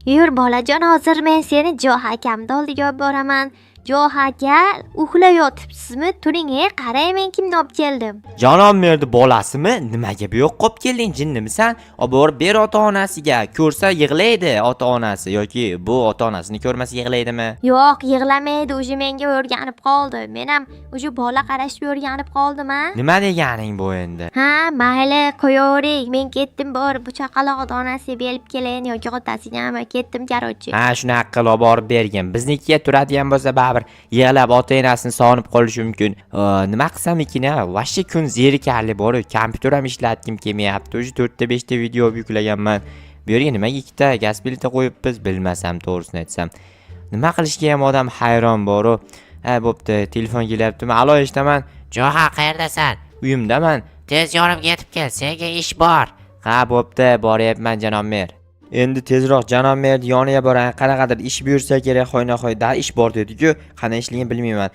Yur, bolajon, hozir men seni Joha akamni oldiga olib boraman. Joha aka, uxlayotibsizmi? Turing, e, qarang, men kimni olib keldim. Janob merni bolasimi? Nimaga bu yoqqa olib kelding, jinnimisan? Olib borib ber ota onasiga, ko'rsa yig'laydi ota onasi yoki bu ota onasini ko'rmasa yig'laydimi? Yo'q, yig'lamaydi, уже menga o'rganib qoldi. Men ham уже bola qarashga o'rganib qoldim, a. Nima deganing bu endi? Ha, mayli, qo'yavering. Men ketdim, borib bu chaqaloqni onasiga berib kelayin yoki otasigami, ketdim, короче. Ha, shunaqa qilib olib borib bergin. Biznikiga turadigan bo'lsa, baribir yig'lab ota enasini sog'inib qolishi mumkin. Nima qilsam ekan, a? Вообще kun zerikarli bor, kompyuter ham ishlatgim kelmayapti. Уже to'rtta, beshta video yuklaganman. Bu yerga nimaga ikkita gaz plita qo'yibmiz, bilmasam, to'g'risini aytsam. Nima qilishga ham odam hayron boru. Ha, bo'pti, telefon kelyaptimi? Alo, eshitaman. Joha, qayerdasan? Uyimdaman. Tez yonimga yetib kel, senga ish bor. Ha, bo'pti, boryapman, janob mer. Endi tezroq janob mer yoniga boray, qanaqadir ish buyursa kerak, hoynahoy da ish bor dedi-ku. Qanday ishligini bilmayman.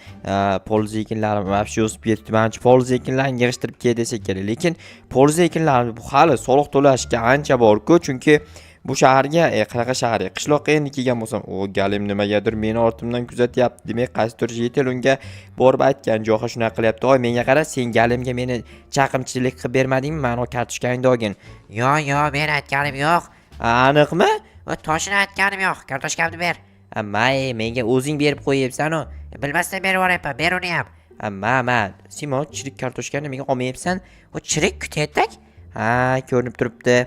Polz ekinlarim вообще o'sib ketdi. Manimcha, polz ekinlarini yig'ishtirib kel desa kerak. Lekin polz ekinlari bu hali soliq to'lashga ancha bor-ku, chunki bu shaharga, qanaqa shahar, qishloqqa endi kelgan bo'lsam, o galim nimagadir meni ortimdan kuzatyapti. Demak, qaysidir житель unga borib aytgan, Joha shunaqa qilyapti. Oy, menga qara, sen galimga meni chaqimchilik qilib bermadingmi? Mani kartoshkangni olgin. Yo, yo, men aytganim yo'q. Aniqmi? Va toshini aytganim yo'q. Kartoshkamni ber. May, menga o'zing berib qo'yyapsan-u. Bilmasdan berib yuboryapman, ber uni ham. Ma, Simo, chirik kartoshkani menga olmayapsan? U chirik, tentak. Ha, ko'rinib turibdi.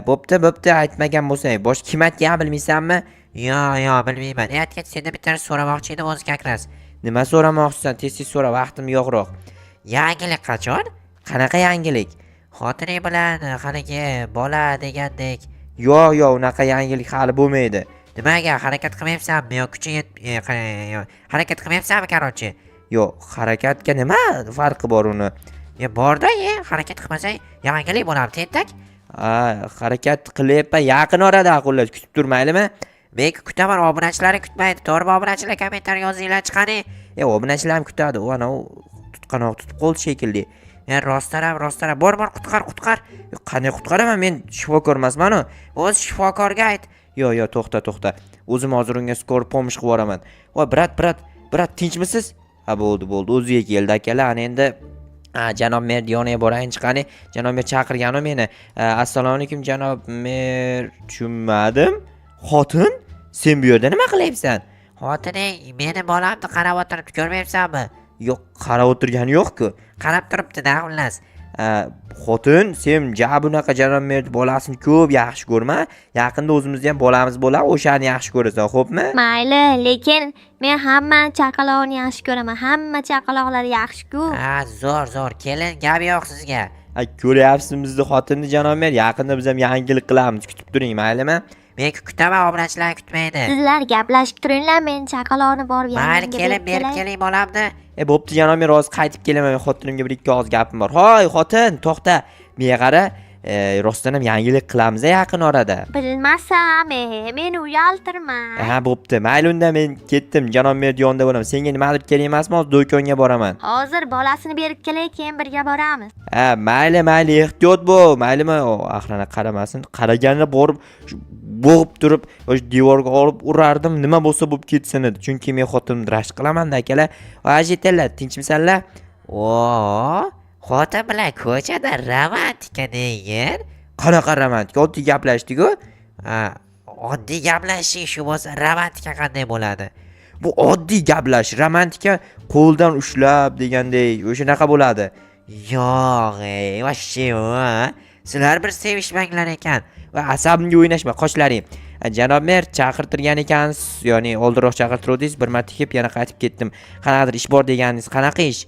Bo'pti, bo'pti, aytmagan bo'lsang, bosh kim aytgan bilmaysanmi? Yo, yo, bilmayman. E, aytgach, sendan bitta narsa so'ramoqchi edim o'zi как раз. Nima so'ramoqchisan? Tez tez so'ra, vaqtim yo'qroq. Yangilik qachon? Qanaqa yangilik? Xotining bilan haligi bola degandek. Yo'q, yo'q, unaqa yangilik hali bo'lmaydi. Nimaga harakat qilmayapsanmi yo kuching harakat qilmayapsanmi, короче? Yo'q, harakatga nima farqi bor uni? Yo, borda, e, harakat qilmasang yangilik bo'ladi, tentak. Ha, harakat qilyapman, yaqin orada, xullas, kutib tur, maylimi? Men kutaman, obunachilaring kutmaydi. To'g'rimi, obunachilar, kommentariy yozinglar, chiqani. E, obunachilar ham kutadi. U anavi tutqanoq tutib qoldi shekilli. E, rostdan ham, rostdan ham. Bor, bor, qutqar, qutqar. Qanday qutqaraman, men shifokor emasman-u. O'zi shifokorga ayt. Yo'q, yo'q, to'xta, to'xta. O'zim hozir unga скорый помощь qilib yuboraman. Voy, брат, брат, брат, tinchmisiz? Ha, bo'ldi, bo'ldi, o'ziga keldi akalar. Ana endi, ha, janob mer yoniga borayinchi, qani. Janob mer chaqirganu meni. Assalomu alaykum, janob mer. Tushunmadim. Xotin, sen bu yerda nima qilyapsan? Xotining meni bolamni qarab o'tiribdi, ko'rmayapsanmi? Yo'q, qarab o'tirgani yo'q-ku. Qarab turibdi-da, xullas. Xotin, sen ja bunaqa janob merni bolasini ko'p yaxshi ko'rma. Yaqinda o'zimizni ham bolamiz bo'ladi, o'shani yaxshi ko'rasan, xo'pmi? Mayli, lekin men hamma chaqaloqni yaxshi ko'raman. Hamma chaqaloqlar yaxshi-ku. Ha, zo'r, zo'r. Kelin, gap yo'q sizga. Ha, ko'ryapsiz bizni xotinni, janob mer. Yaqinda biz ham yangilik qilamiz, kutib turing, maylimi? Men kutaman, obunachilar kutmaydi. Sizlar gaplashib turinglar, men chaqaloqni borib Mayli, yangamga kelin, berib berib kelay. keling bolamni. E, bo'pti, janob mer, hozir qaytib kelaman. Men xotinimga bir ikki og'iz gapim bor. Hoy, xotin, to'xta. Menga qara, rostdan ham yangilik qilamiz yaqin orada. Bilmasam, e, meni uyaltirma. Ha, bo'pti. Mayli, unda men ketdim. Janob mer yonida bo'laman. Senga nimadir kerak emasmi? Hozir do'konga boraman. Hozir bolasini berib kelay, keyin birga boramiz. Ha, mayli, mayli, ehtiyot bo'l. Maylimi? O, охрана qaramasin. Qaraganda borib shu bo'g'ib turib, o'sha devorga olib urardim. Nima bo'lsa bo'lib ketsin edi. Chunki men xotinimni rashk qilaman-da, akalar. Voy, aytanglar, tinchmisanlar? O, xotin bilan ko'chada romantika degin. Qanaqa romantika? Oddiy gaplashdik-ku. Ha, oddiy gaplashish shu bo'lsa, romantika qanday bo'ladi? Bu oddiy gaplash, romantika qo'ldan ushlab degandek, o'shanaqa bo'ladi. Yo'q, ey, вообще, sizlar bir sevishmanglar ekan. Va asabimga o'ynashma, qoshlaring. Janob mer, chaqirtirgan ekansiz, ya'ni oldinroq chaqirtiruvdingiz, bir marta kelib yana qaytib ketdim. Qanaqadir ish bor deganingiz, qanaqa ish?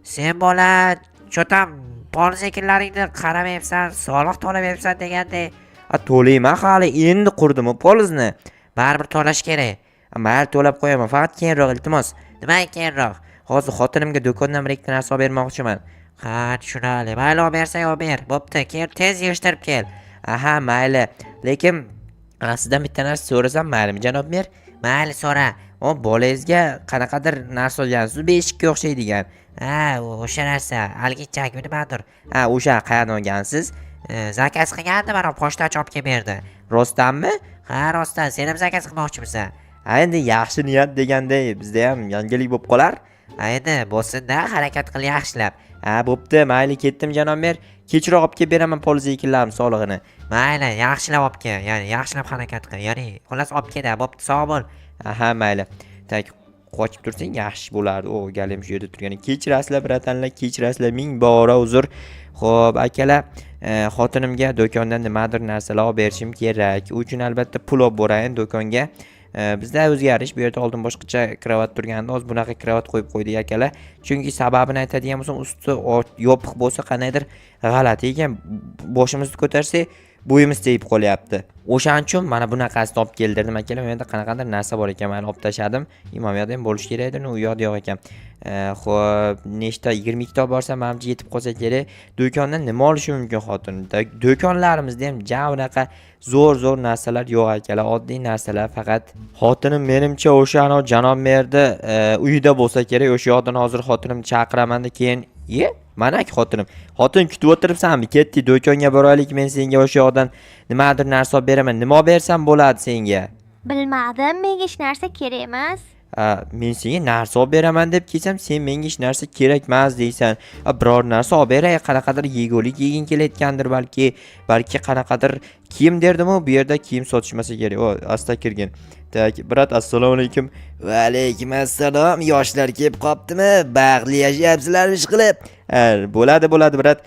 Sen bola, cho'tam poliz ekinlaringni qaramayapsan, soliq to'lamayapsan degandek. A, to'layman, hali endi qurdim u polizni. Baribir to'lash kerak. Mayli, to'lab qo'yaman, faqat keyinroq, iltimos. Nima keyinroq? Hozir xotinimga do'kondan bir ikkita narsa olib bermoqchiman. Ha, tushunarli. Mayli, olib bersang olib ber. Bo'pti, keyin tez yig'ishtirib kel. Aha, mayli. Lekin sizdan bitta narsa so'rasam maylimi, janob mer? Mayli, so'ra. O bolangizga qanaqadir narsa olgansiz, beshikka o'xshaydigan. Ha, o'sha narsa, haligi ichakmi, nimadir. Ha, o'sha qayerdan olgansiz? Заказ qilgandim, mana pochtachi olib kelib berdi. Rostdanmi? Ha, rostdan. Sen ham заказ qilmoqchimisan? Ha, endi yaxshi niyat deganday bizda ham yangilik bo'lib qolar. Ha, endi bo'lsin-da, harakat qil yaxshilab. Ha, bo'pti, mayli, ketdim, janob mer. Kechroq olib kelib beraman poliz ekinlarim solig'ini. Mayli, yaxshilab olib kel, ya'ni yaxshilab harakat qil, ya'ni xullas olib kel, bo'pti, sog' bo'l. Aha, mayli. Так, qochib tursang yaxshi bo'lardi. O, galim shu yerda turgani. Kechirasizlar, братан lar, kechirasizlar, ming bora uzr. Xo'p, akalar, xotinimga do'kondan nimadir narsalar olib berishim kerak. U uchun albatta pul olib borayin do'konga. Bizda o'zgarish, bu yerda oldin boshqacha krovat turgandi, hozir bunaqa krovat qo'yib qo'ydik, akalar. Chunki sababini aytadigan bo'lsam, usti yopiq bo'lsa qandaydir g'alati ekan. Boshimizni ko'tarsak, bo'yimiz tegib qolyapti. O'shaning uchun mana bunaqasini olib keldirdim, akalar. Bu yerda qanaqadir narsa bor ekan, mana olib tashladim. Imom yoqda ham bo'lishi kerak edi, u yoqda yo'q ekan. Xo'p, nechta, 22 ta olib borsam, manimcha yetib qolsa kerak. Do'kondan nima olishim mumkin xotin? Do'konlarimizda ham ja unaqa zo'r zo'r narsalar yo'q, akalar, oddiy narsalar faqat. Xotinim menimcha o'sha anavi janob merni uyida bo'lsa kerak. O'sha yoqdan hozir xotinimni chaqiramanda keyin, ye, mana xotinim. Xotin, kutib o'tiribsanmi? Ketdik, do'konga boraylik, men senga o'sha yoqdan nimadir narsa olib beraman. Nima olib bersam bo'ladi senga? Bilmadim, menga hech narsa kerak emas. Ha, men senga narsa olib beraman deb kelsam, sen menga hech narsa kerak emas deysan. Ha, biror narsa olib beray, qanaqadir yegulik yeging kelayotgandir balki, balki qanaqadir kiyim derdimu, bu yerda kiyim sotishmasa kerak. O, asta kirgin. Так, брат, assalomu alaykum. Va alaykum assalom. Yoshlar kelib qoptimi? Baxtli yashayapsizlarmi ishqilib? Ha, bo'ladi, bo'ladi, брат.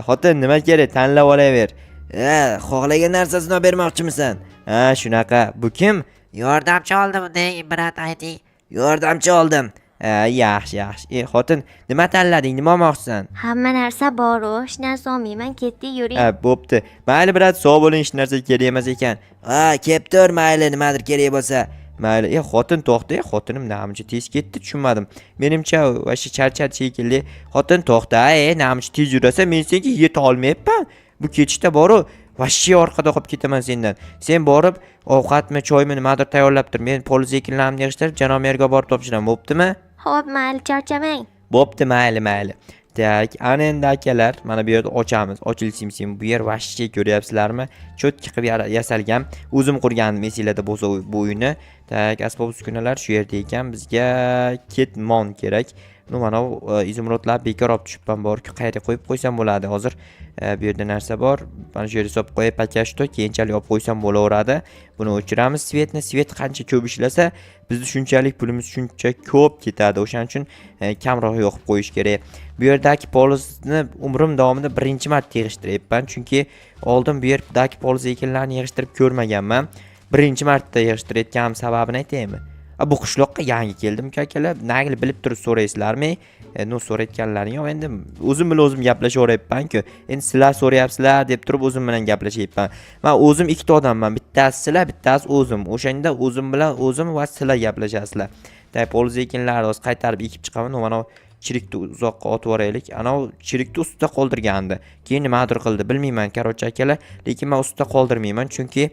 Xotin, nima kerak? Tanlab olaver. Ha, xohlagan narsasini olib bermoqchimisan? Ha, shunaqa. Bu kim? Yordamchi oldim, deng, брат, ayting. Yordamchi oldim. Ha, yaxshi, yaxshi. Xotin, nima tanlading? Nima olmoqchisan? Hamma narsa bor-u, hech narsa olmayman, ketdik, yuring. Ha, bo'pti. Mayli, брат, sog' bo'ling, hech narsa kerak emas ekan. Ha, kelib tur, mayli, nimadir kerak bo'lsa. Mayli. Xotin, to'xta, xotinim namuncha tez ketdi, tushunmadim. Menimcha, вообще charchadi shekilli. Xotin, to'xta, namuncha tez yurasan, men senga yeta olmayapman. Bu ketishda boru, вообще orqada qolib ketaman sendan. Sen borib ovqatmi, choymi, nimadir tayyorlab tur. Men poliz ekinlarimni yig'ishtirib, janob merga borib topshiraman, bo'ptimi? Xo'p, mayli, charchamang. Bo'pti, mayli, mayli. Так, ana endi, akalar, mana bu yerda ochamiz. Ochilsin. Bu yer вообще, ko'ryapsizlarmi? Чётко qilib yasalgan. O'zim qurgandim, esinglarda bo'lsa bu uyni. Так, asbob uskunalar shu yerda ekan. Bizga ketmon kerak. Ну, mana bu изумруд lar bekor olib tushibman borku, qayerga qo'yib qo'ysam bo'ladi hozir. Bu yerda narsa bor. Mana shu yerga solib qo'yay пока что, keyinchalik olib qo'ysam bo'laveradi. Buni o'chiramiz, свет ni. Свет qancha ko'p ishlasa, bizni shunchalik pulimiz shuncha ko'p ketadi. O'shaning uchun kamroq yoqib qo'yish kerak. Bu yerdagi polizni umrim davomida birinchi marta yig'ishtiryapman, chunki oldin bu yerdagi poliz ekinlarni yig'ishtirib ko'rmaganman. Birinchi marta yig'ishtirayotganim sababini aytaymi? A, bu qishloqqa yangi keldim, akalar. Nagli bilib turib so'raysizlarmi? Ну, so'rayotganlaring yo'q, endi o'zim bilan o'zim gaplashaveryapman-ku. Endi sizlar so'rayapsizlar deb turib o'zim bilan gaplashyapman. Man o'zim ikkita odamman, bittasi sizlar, bittasi o'zim. O'shanda o'zim bilan o'zim va sizlar gaplashasizlar. Так, poliz ekinlarni hozir qaytarib ekib chiqaman. Mana chirikni uzoqqa otib yuboraylik. Anavi chirikni ustida qoldirgandi. Keyin nimadir qildi, bilmayman, короче, akalar, lekin men ustida qoldirmayman, chunki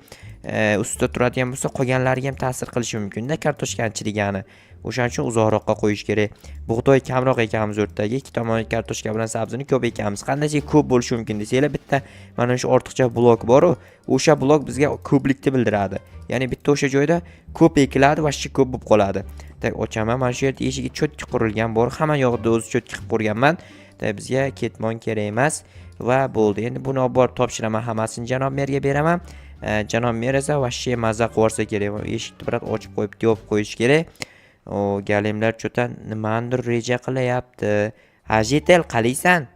ustida turadigan bo'lsa, qolganlariga ham ta'sir qilishi mumkin-da, kartoshkani chirigani. O'shaning uchun uzoqroqqa qo'yish kerak. Bug'doy kamroq ekamiz o'rtaga, ikki tomon kartoshka bilan sabzini ko'p ekamiz. Qandaycha ko'p bo'lishi mumkin desanglar, bitta mana shu ortiqcha blok bor-u, o'sha blok bizga ko'plikni bildiradi. Ya'ni bitta o'sha joyda ko'p ekiladi va shu ko'p bo'lib qoladi. Так, ochaman. Mana shu yerda eshigi чётко qurilgan bor. Hamma yoqda o'zi чётко qilib qo'yganman. Так, bizga ketmon kerak emas va bo'ldi. Endi buni olib borib topshiraman, hammasini janob merga beraman. Janob mer esa вообще maza qilib yuborsa kerak. Eshikni biroz ochib qo'yib, yopib qo'yish kerak. O, galimlar cho'tan nimanidir reja qilyapti. Ha, житель, qalaysan?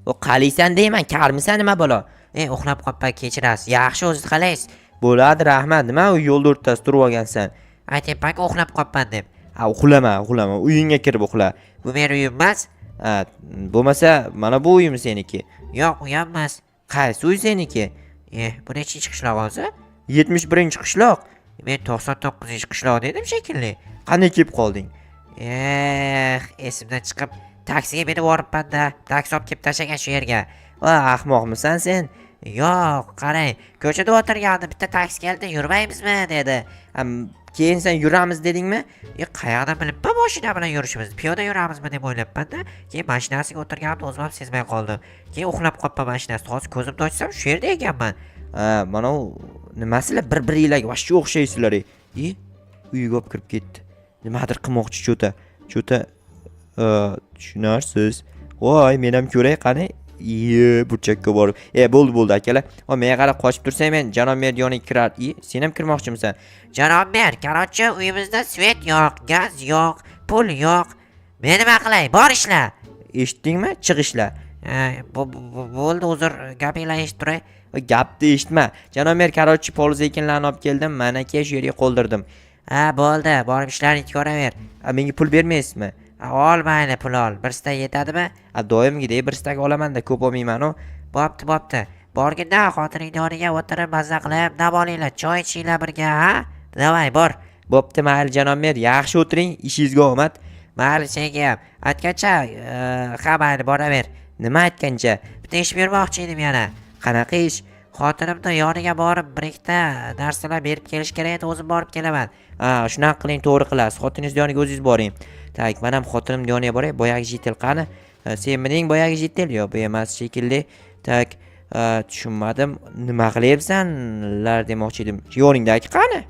O, qalaysan deyman, karmisan nima balo? Uxlab qolibman, kechirasiz. Yaxshi, o'zingiz qalaysiz? Bo'ladi, rahmat. Nima u yo'lda o'rtasida turib olgansan? Aytyapman-ku, uxlab qolibman deb. Ha, uxlama, uxlama. Uyingga kirib uxla. Bu meni uyim emas. Ha, bo'lmasa mana bu uyim seniki. Yo'q, u ham emas. Qaysi uy seniki? Bu nechinchi qishloq o'zi? 71-qishloq. Men 99-qishloq dedim shekilli. Qanday kelib qolding? Eh, esimdan chiqib, taksiga minib boribman-da. Taksi olib kelib tashlagan shu yerga. Va, ahmoqmisan sen? Yo'q, qarang, ko'chada o'tirgandim, bitta taksi keldi, yurmaymizmi dedi. Am, Keyin sen yuramiz dedingmi? Qayoqdan bilibman mashina bilan yurishimizni, piyoda yuramizmi deb o'ylabman-da. Keyin mashinasiga o'tirganimda o'zim ham sezmay qoldim. Keyin uxlab qolibman mashinasida. Hozir ko'zimni ochsam, shu yerda ekanman. Ha, mana u nimasizlar, bir-biringlarga вообще o'xshaysizlar. E, uyiga olib kirib ketdi. Nimadir qilmoqchi что-то. Что-то tushunarsiz. Voy, men ham ko'ray qani. Iye, burchakka borib. E, bo'ldi, bo'ldi akalar. O, menga qarab qochib tursang, men janob mer yoniga kirar. E, sen ham kirmoqchimisan? Janob mer, короче, uyimizda свет yo'q, gaz yo'q, pul yo'q. Men nima qilay? Bor ishla. Eshitdingmi? Chiq ishla. Bo'ldi, uzr, gapinglarni eshitib turay. O, gapni eshitma. Janob mer, короче, poliz ekinlarni olib keldim. Mana aka, shu yerga qo'ldirdim. Ha, bo'ldi, borib ishlaringni ko'raver. A, menga pul bermaysizmi? Ha, ol mayli, pul ol. Bir stak yetadimi? A, doimgidek bir stak olaman-da, ko'p olmayman-u. Bo'pti, bo'pti. Borginda xotiningni yoniga o'tirib maza qilib dam olinglar, choy ichinglar birga, ha? Давай, bor. Bo'pti, mayli janob mer, yaxshi o'tiring, ishingizga omad. Mayli, senga ham. Aytgancha, ha mayli, boraver. Nima aytgancha? Bitta ish bermoqchi edim yana. Qanaqa ish? Xotinimni yoniga borib bir ikkita narsalar berib kelish kerak edi, o'zim borib kelaman. Ha, shunaqa qiling, to'g'ri qilasiz. Xotiningizni yoniga o'zingiz boring. Так, man ham xotinimni yoniga boray. Boyagi житель qani? Ha, senmiding boyagi житель? Yo'q, bu emas shekilli. Так, ha, tushunmadim. Nima qilyapsanlar demoqchi edim. Yoningdagi qani?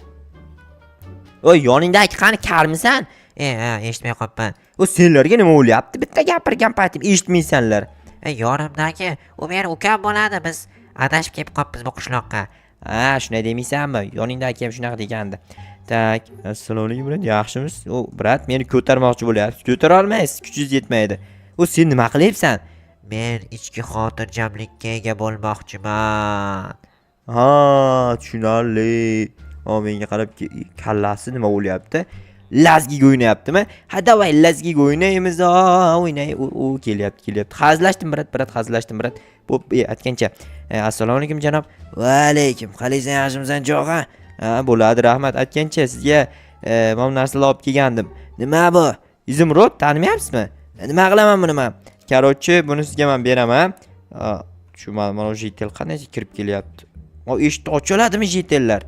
Oy, yoningdagi qani, karmisan? E, ha, eshitmay qolibman. O, senlarga nima bo'lyapti? Bitta gapirgan paytim eshitmaysanlar. E, yonimdagi, u meni ukam bo'ladi, biz adashib kelib qolibmiz bu qishloqqa. Ha, shunday demaysanmi? Yoningdagi ham shunaqa degandi. Так, assalomu alaykum, брат, yaxshimisiz? O, брат, meni ko'tarmoqchi bo'lyapsiz. Ko'tara olmaysiz, kuchingiz yetmaydi. O, sen nima qilyapsan? Men ichki xotirjamlikka ega bo'lmoqchiman. Ha, tushunarli. O, menga qarab kallasi nima bo'lyapti? Lazgiga o'ynayaptimi? Ha, давай lazgiga o'ynaymiz. A, o'ynay. U kelyapti, kelyapti. Hazillashdim, брат, брат, hazillashdim, брат. Bo'p, aytgancha. Assalomu alaykum, janob. Va alaykum. Qalaysan, yaxshimisan, jog'a? Ha, bo'ladi, rahmat. Aytgancha, sizga mana bu narsalar olib kelgandim. Nima bu? Изумруд, tanimayapsizmi? Nima qilaman buni man? Короче, buni sizga men beraman. Ha, tushunmadim, mana житель qanday kirib kelyapti? O, eshikni ocha oladimi житель lar?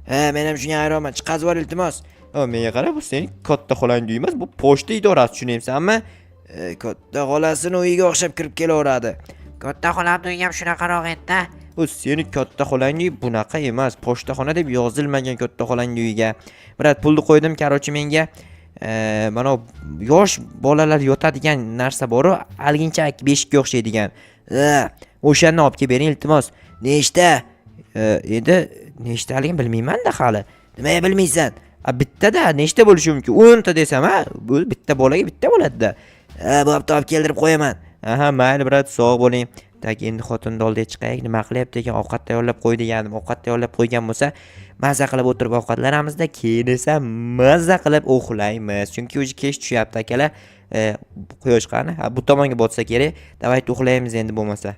Ha, men ham shunga hayronman. Chiqazib yubor, iltimos. O, menga qara, bu sening katta xolang uyi emas, bu pochta idorasi, tushunyapsanmi? E, katta xolasini uyiga o'xshab kirib kelaveradi. Katta xolamni uyi ham shunaqaroq edi-da. U seni katta xolang uyi bunaqa emas, pochtaxona deb yozilmagan katta xolang uyiga. Брат, pulni qo'ydim, короче, menga mana bu yosh bolalar yotadigan narsa bor-u, algincha beshikka o'xshaydigan. Ha, O'shanni olib kelib bering, iltimos. nechta? Endi nechtaligini bilmayman-da hali. Nimaga bilmaysan? A, bittada nechta bo'lishi mumkin? 10 ta desam, ha, bu bitta bolaga bitta bo'ladi-da. Ha, bo'pti, olib keldirib qo'yaman. Aha, mayli, брат, sog' bo'ling. Так, endi xotinni oldiga chiqaylik. Nima qilyapti ekan? Ovqat tayyorlab qo'y degandim. Ovqat tayyorlab qo'ygan bo'lsa, maza qilib o'tirib ovqatlanamizda, keyin esa maza qilib uxlaymiz. Chunki уже kech tushyapti, akalar. Quyosh qani? Ha, bu tomonga botsa kerak. Давайте uxlaymiz endi bo'lmasa.